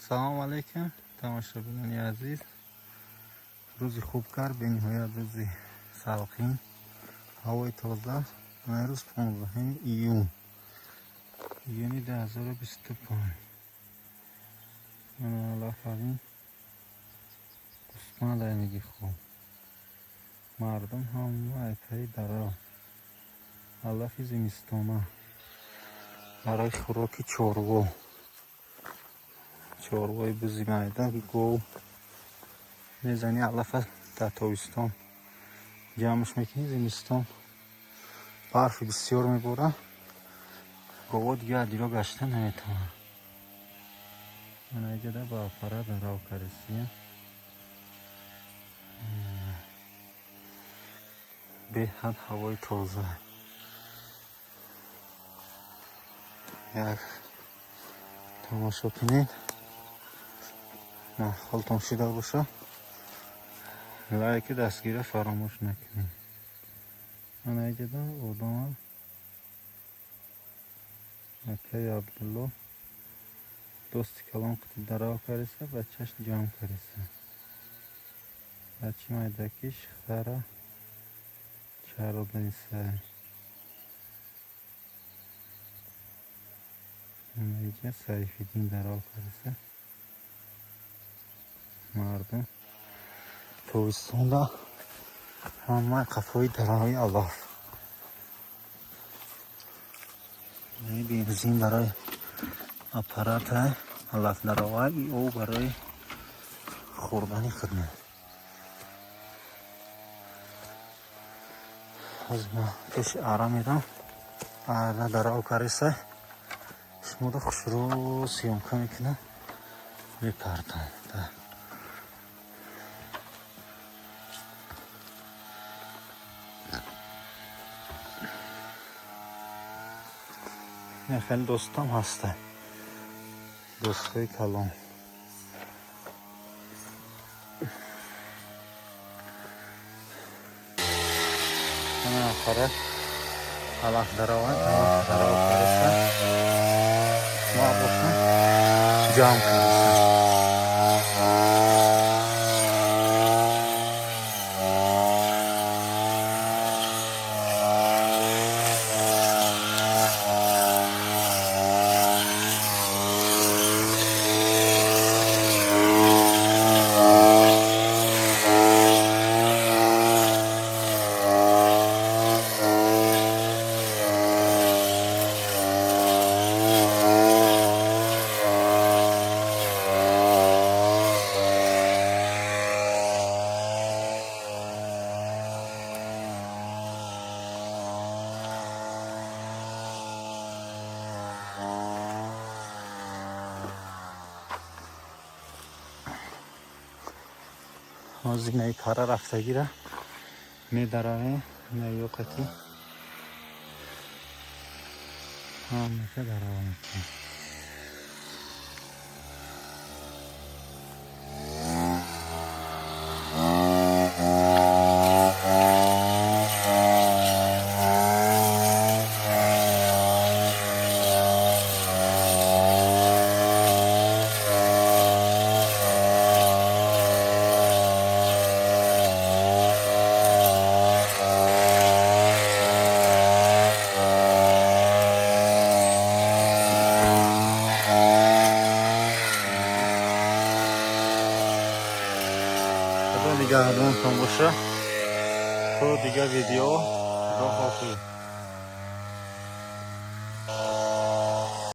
Салом алейкум, тамошобинони азиз. Рӯзи хуб кард, бениҳоят рӯзи салқин, ҳавои тоза. Рӯз 15 июн, июни 2025. Алафавин гӯсфанд айниги хуб. Мардум ҳама айтаи дарав. Алафи зимистона барои хӯроки чорво. Чорвои бузи майда, гов мезани, алафа дар тобистон ҷамъш мекунӣ, зимистон барфи бисёр мебора, гово дига адиро гашта наметавонанд. Мана иҷода ба аппарат дарав кардисия. Беҳад ҳавои тоза. Як тамошо кунед. Ҳолтон шида боша, лайки дастгира фаромӯш накунед. Мана иҷода одама акаи Абдулло дости калон қити дарав кардиса, бачаш ҷамъ кардиса. Бачи майдакиш хара чароданиса. Мана иҷа Сайфиддин дарав кардиса. Мардум тобистонда ҳамаи қафои дараҳои алаф. Бензин барои аппарата алаф даровар, и об барои хӯрдани хидмат. Ҳозир ман пеши ара мерам. Ара дарав кардиса. Шуморо хушрӯ съёмка мекунам, мепартам. Хеле дӯстам ҳаста. Дӯстҳои калон. Ана аппарат алаф даровад, алаф дарав кардиса. Ма боша ҷамъ кардиса. Ҳозир инаи пара рафтагира медаравем, инаи ёқати ҳамаша дарава мекунем. Худо нигаҳбонтон боша. То дигар видео, Худо ҳофиз.